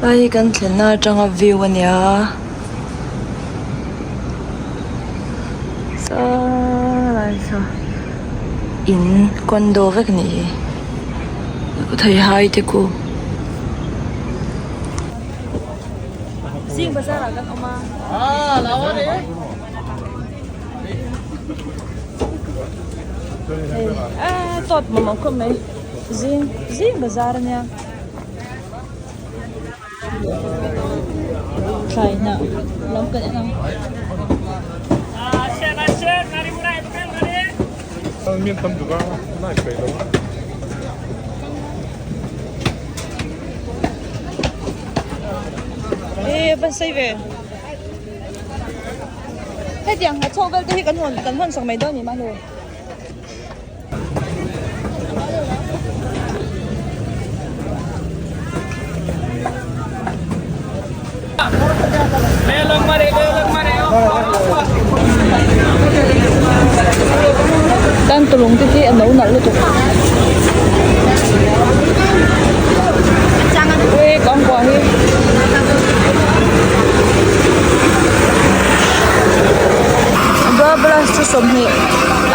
Lai hi kan thlenna atanga view a nia sawlai saw in condo vek a nih hi theihai te khu. Zing bazar ah kan awm a. Hei a tawt mawh mawh khawp mai zing zing bazar a nia thlai hnah lam kan en ang. E van sei ve hetiang ha chho vel te hi kan hawn kan hawn sak mai dawn ni mahlo. Tan tulung te khi a no nalh lutuk. Ui kawngkuah hi. Bla chu 20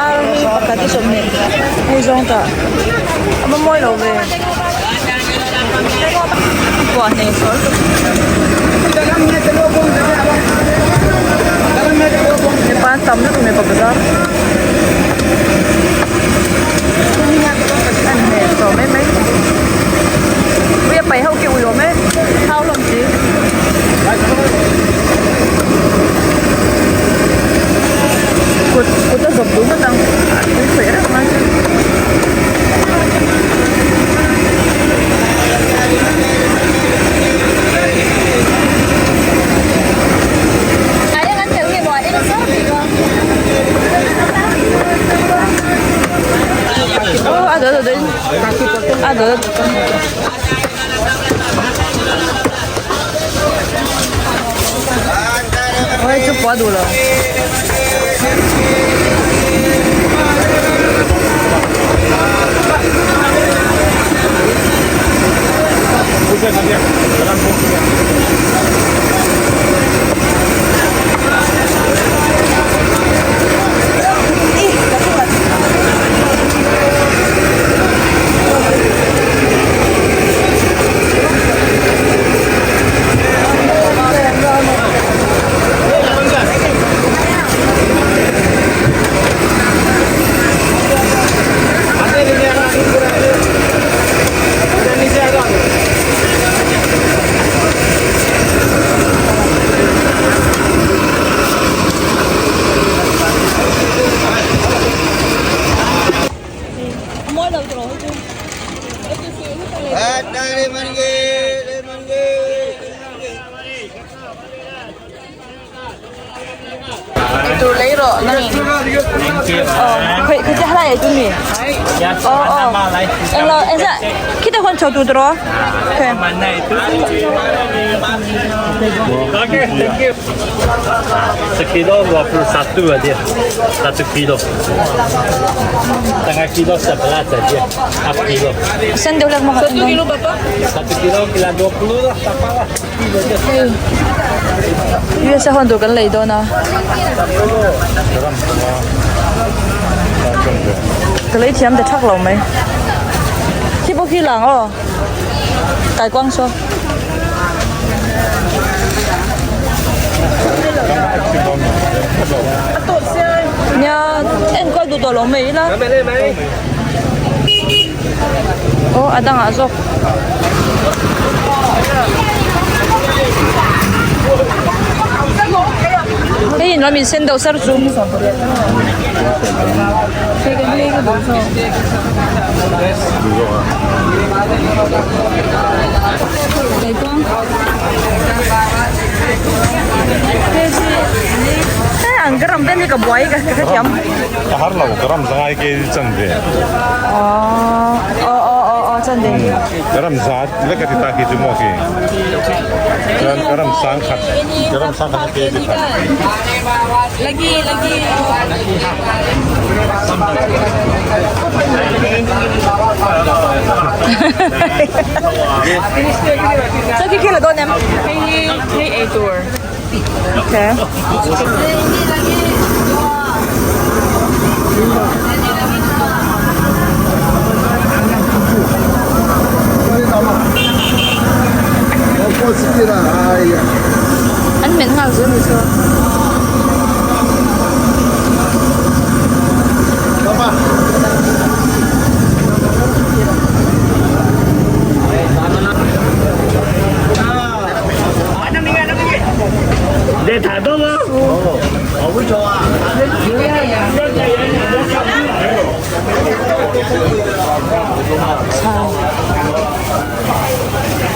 ar hi pakhat hi 20 pu zawng tah a va mawi lo ve puah hneh sawl lutuk mipa an tam lutuk mipa bazar an hneh tawh mai mai ui a pai ho khi ui awm e thau hlawm si. Kut kut a zawp duh ngawt ang a tui khawih reng mai. A dawt a dawt a dawt. Oi chu pawh a duh lo. Eitur lei rawh nangin aw khawi khawi chiah hlai eitur mi aw aw englo engzah khitah khuan chho tur tawh Okay, thank you. Sekilo 21 aja, satu kilo. Setengah kilo 11 aja, half kilo. Sen deuh hlek maw Satu kilo berapa? Satu kilo kilo 20 lah, tak apa lah. Kilo aja. USA huan tur kan lei dawn a. Ka lei thiam ta thak lo mai. Khi pawh khi lang aw. Kaikuang saw. Nia enkawl duh tawh lo mai ila. Aw a dangah zawk. Hei in lam in sen deuh sar chu. Ang ka ram vel hi ka buai ka ka hrethiam. Ka har lo ka ram zangai ke chan ve. Aw aw aw aw aw. Sunday. Garam za lek a ti ta khi chu maw khi. Chuan garam sangkhat garam sangkhat a kg khat. Lagi lagi. Chuan khi khi la dawn em? Hei hi hei ei tur. Okay. An men nghal zel ni chuan.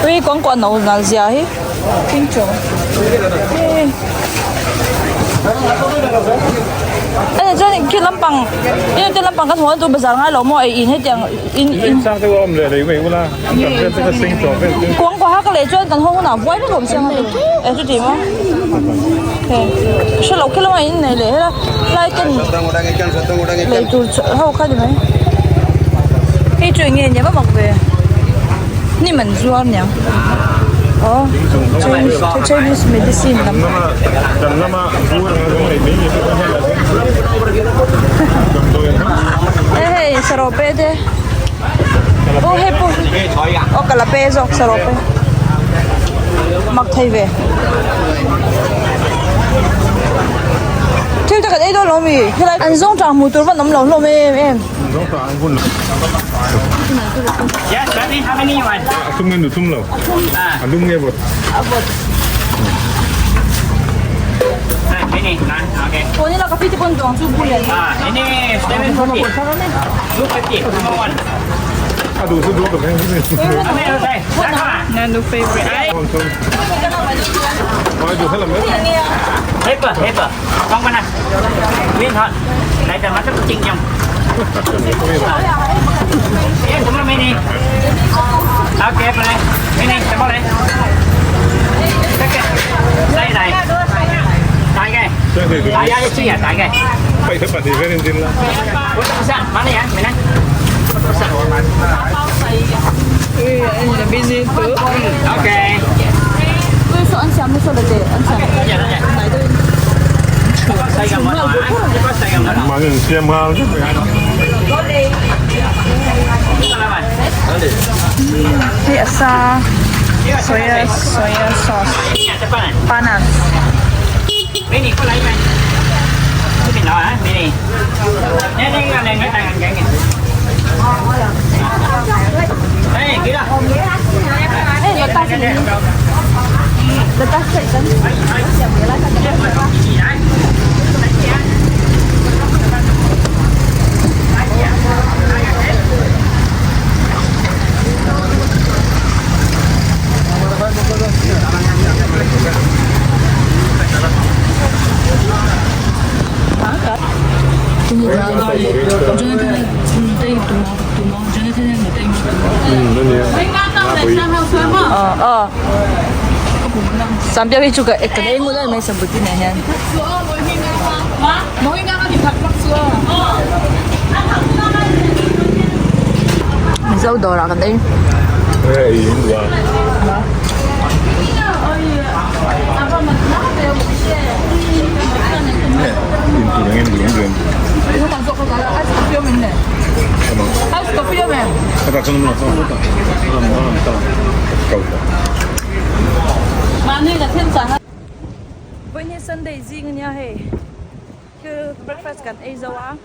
Ui kuangkuah no nal zia hi Ani chuan khi lampang eng te lampang ka hmuh a chu bazar ngai lo maw ei in hetiang in in Kuangkuah ha ka leh chuan kan haw hunah buai vek awm siang a ni e chuti maw hei hre loh khi lamah in nei leh hela lai ten lei tur ho kha ni mai hei chu eng nge nia vak ve hnim an zuar niang aw Chinese medicine lam hei sarawh te. Aw hei pawh aw ka la pe zawk sarawh pe mak thei ve thil te kan ei dawn lo mi helai an zawng tang hmuh tur van awm lo hlawm em em Hei a sa soya soya sauce panas. Sampiau hi chu ka kan ei ngut em mai sambuti nen hian. Mizo dawrah kan ei. Vawiin hi Sunday zing ania hei thil breakfast kan ei zo a.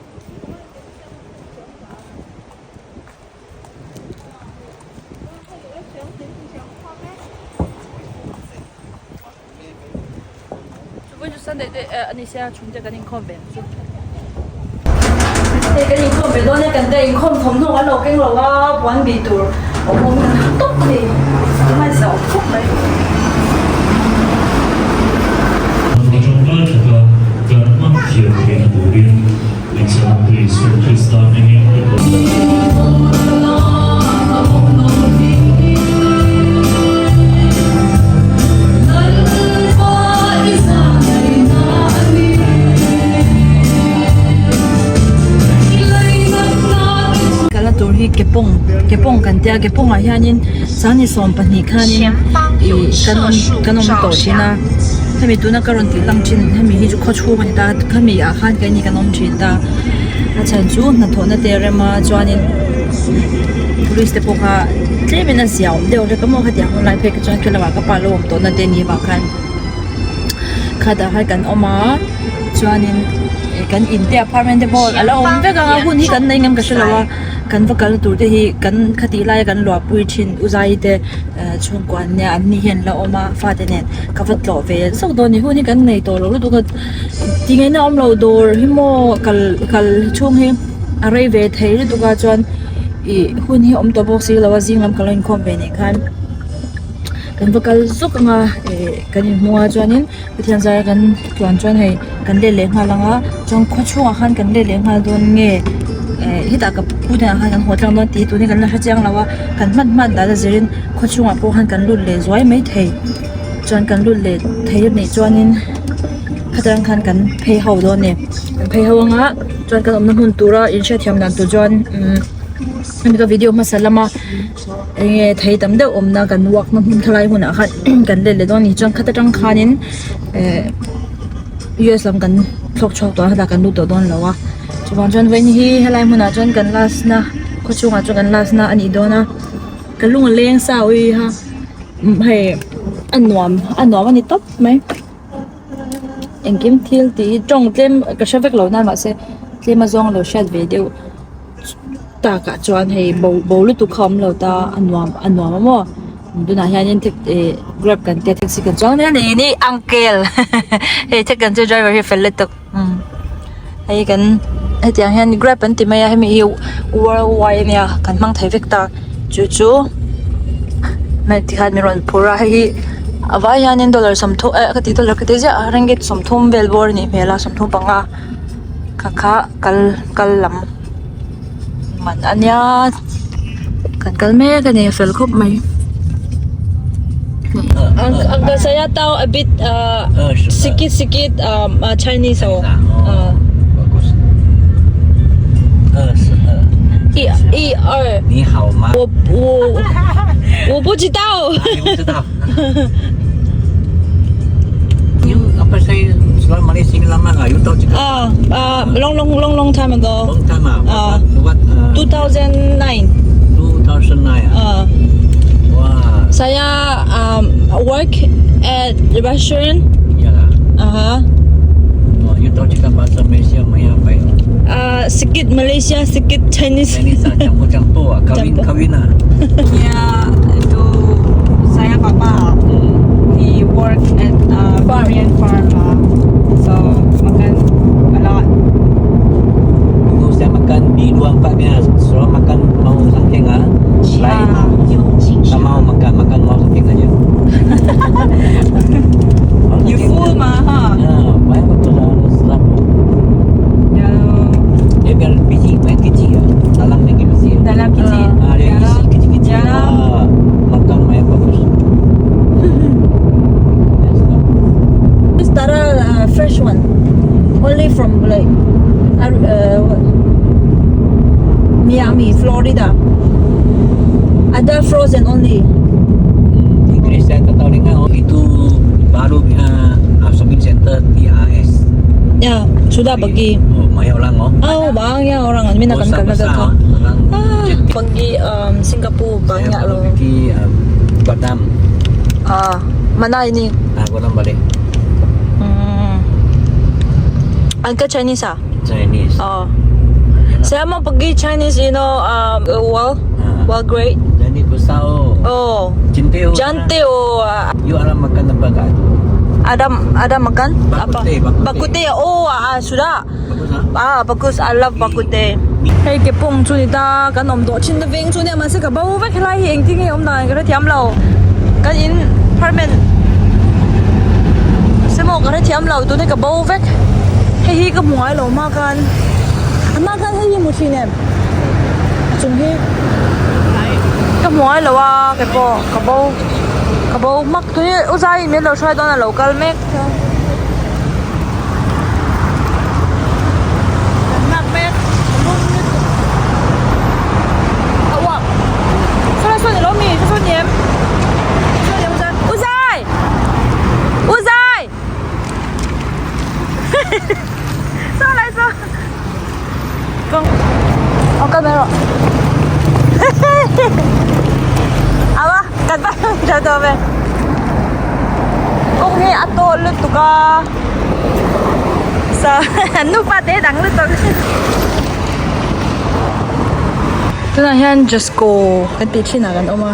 Vawiin chu Sunday te eh ani sia chhungte kan inkhawm ve ang chu. Hei kan inkhawm ve dawn e kan te inkhawm thawmhnaw kan lo keng lo a puan bih tur awm awm kan ha tawp a ni hmaisa awm khawp mai. Tawngtai taka kan hman thiam theihna turin Min chhantu Isua Krista hmingin ka ko. Kepong Kepong kan tia Kepong ah hianin sangni 12 khanin ih kan awm kan awm tawh thin a hemi tuna ka rawn tih lang thin hemi hi chu khaw chhung a ni ta khami ah khan keini kan awm thin ta a chhan chu hnathawhna te a rem a chuanin police te pawh kha tlemin a zia awm deuh hlek a maw khatiang hun lai phei kha chuan khi lamah ka pa lo awm tawhna te ni vang khan khatah khan kan awm a chuanin kan in te apartment te pawh a la awm vek ang a hun hi kan nei ngam ka hrelo a kan va kalna tur te hi kan khatih laia kan luahpui thin u zai te chhungkua an nia an ni hi an la awm a fate nen ka va tlawh ve zawk dawn a ni hun hi kan nei tawh lo lutuk a tingaihna awm lo dawr hi maw kal kal chhung hi a rei ve thei lutuk a chuan ih hun hi a awm tawh bawk si lo a zing lam ka lo inkhawm ve nen khan. Kan va kal zuk anga ih kan inhmung a chuanin Pathian zara kan tluan chuan hei kan let leh nghal ang a chuan khaw chhungah khan kan let leh nghal dawn nge eh hetah ka pu te ah khan kan haw tlang dawn tih hi tun hi kan la hre chiang lo a kan hman hman dan a zirin khaw chhungah pawh khan kan lut leh zuai maithei chuan kan lut leh thei a nih chuanin khatang khan kan phei ho dawn a ni kan phei ho anga chuan kan awmna hmun tura inhriatthiam dan tur chuan umm hemi ka video hmasa lama. Enge thei tam deuh awmna kan walk na hmun khalai hunah khan kan let leh dawn a ni chuan khata tang khanin eh us lam kan thlawk chhuak tawh a hetah kan lut tawh dawn lo a chuvang chuan vawiin hi helai hmunah chuan kan last na khaw chhungah chuan kan last na a nih dawn a ka lung a leng sa ui ha hei a nuam a nuam a ni tawp mai engkim thil tih hi tawng tlem ka hre vek lo na mahse tlem a zawng lo hriat ve deuh. Takah chuan hei bo bo lutuk kha a awm lo ta a nuam a nuam a maw tunah hianin ih grab kan tia taxi kan chuang nia ni ni uncle hei thek kan chu driver hi a fel lutuk umm hei kan hetiang hian grab an ti mai a hemi hi world wide ania kan hmang thei vek ta chu chu hmel tikhan min rawn phur a hei hi a vai hianin dollar 30 eh ka ti dollar ka ti ziah a ringgit 30 vel bawr a nih hmel a 35. Kha kha kal kal lam man a nia kan kal mek a ni a fel khawp mai uncle saya tau a bit ah sikit sikit ah chinese oh ah 一一二 你好吗 我我我不知道 你不知道 You apa saya selalu Malaysia ini lama nggak? You tahu juga? Ah, ah, long long long long time ago. Long time ah. Ah. What? What? 2009. 2009 ah. Ah, Wah, saya um, work at the restaurant. iyalah. Uh-huh. Oh, you tahu juga bahasa Malaysia Maya apa ya? Uh, sikit Malaysia, sikit Chinese. Chinese ah, campur-campur ah, kawin Campur. kawin ah. Ya, itu saya papa. He work at a Korean farm ah. So makan a lot. Dulu saya makan B24 punya, selalu makan mau sangking ah. Lain. Tak mau makan, makan mau sangking aja. You full mah, ha? Ya, banyak betul lah, sedap. Ya, Dia biar biji banyak kecil ya. Dalam lagi biji. dalam kecil. Ah, dia Ya. isi kecil-kecil. Ya. Ah, makan banyak bagus. Ya, sedap. This tara fresh one. Only from like what? Miami, Florida. Ada frozen only. Inggris saya tak tahu dengar oh, itu baru punya shopping center TRS. Ya, sudah pergi. Oh, banyak orang oh. Oh, banyak orang. Mina kan kan Besar-besar, ada oh. Orang Ah, cantik. pergi Singapura Saya banyak baru loh. pergi Vietnam. Ah, mana ini? Ah, Vietnam balik. Uncle Chinese ah? Chinese. Oh. Yalah. Saya mau pergi Chinese, you know, well, Ah. well great. Chinese besar oh. Oh, Cantik oh. cantik oh. You ada makan apa kat tu? Ada ada makan Bak apa? kut teh, bak kut Bak kut teh. Oh, ah, sudah. Bagus ah. Ah, bagus. I love bak kut teh. Hei ke pong chu ni ta kan awm tawh thin ta veng chu nia mahse ka bo vek helai hi engtin nge awm dan ka hrethiam lo kan in apartment semaw ka hrethiam lo tuna ka bo vek hei hi ka hmu ngai lo hma khan a hma khan hei hi hmu thin em a chung hi ka hmu ngai lo a ke pawh ka bo ka bo hmak tui u zai in min lo hruai dawn a lo kal mek. Tha tawp e. Kawng hi a tawh lutuk a. Sa nupa te dang lutuk. Tunah hian Jesco kan tih thin ah kan awm a.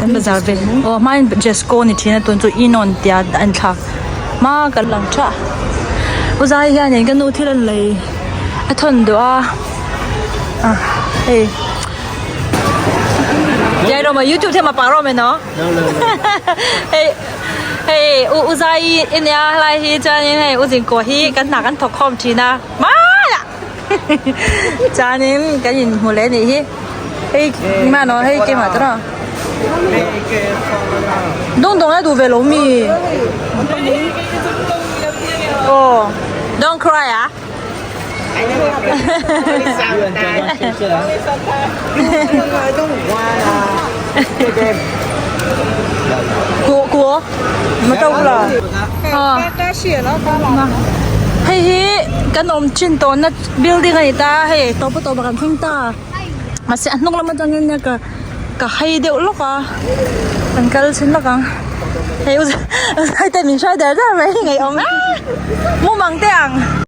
Kan bazar vel. Aw hmain Jesco ni thin a tun chu Enon tia a inthlak. Hma kan lang tha. U zai hianin ka nu thil a lei a thawn duh a. Ah hei. Jai rawh maw youtube thema pah rawh mai no hei hei u u zai i nia helai hi chuanin hei u zingkaw hi kan hna kan thawk khawm thin a hmaiah chuanin kan inhmu leh anih hi hei engmah no hei keimah te rawh dawng dawng a duh ve lo mi aw don't cry ah. Của của mà đâu là à hei hi kan awm thin tawhna building a ni ta hei tawp a tawp ah kan thleng ta mahse a hnung lam atangin nia ka ka hai deuh lawk a kan kal chhin lawk ang hei u zai te min hruai der der mai hi ngaihawm e mumang te ang.